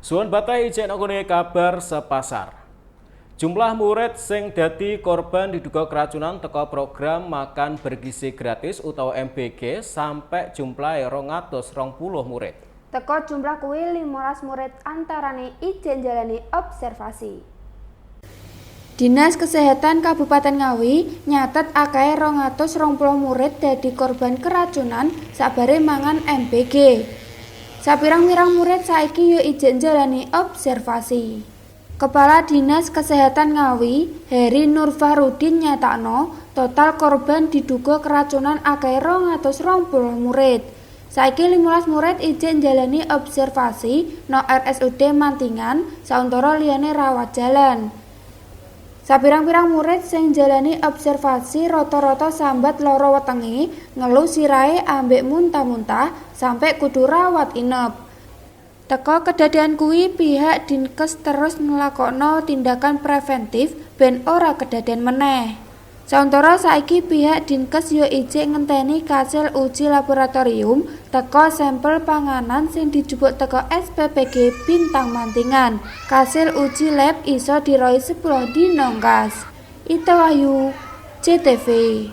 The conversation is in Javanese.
Suwun Batai ijek nang kabar sepasar. Jumlah murid sing dadi korban diduga keracunan teko program makan bergizi gratis utawa MBG sampai jumlahe 220 murid. Teko jumlah kuwi, 15 murid antarane ijek njalani observasi. Dinas Kesehatan Kabupaten Ngawi nyatet akeh 220 murid dadi korban keracunan sakbare mangan MBG. Sapirang-pirang murid saiki yo ijek njalani observasi. Kepala Dinas Kesehatan Ngawi, Heri Nurfahrudin, nyatakno total korban diduga keracunan akeh 220 murid. Saiki 15 murid ijek njalani observasi no RSUD Mantingan, sauntara liyane rawat jalan. Sapirang-pirang murid sing njalani observasi rata-rata sambat lara wetenge, ngelu sirahe ambek muntah-muntah sampe kudu rawat inep. Teko kedadean kuwi, pihak Dinkes terus nglakokno tindakan preventif ben ora kedadean meneh. Sauntara saiki pihak Dinkes yo ijek ngenteni kasil uji laboratorium teko sampel panganan sing dijupuk teko SPPG Bintang Mantingan. Kasil uji lab iso diroi 10 dina ngkas. Ita Wahyu, JTV.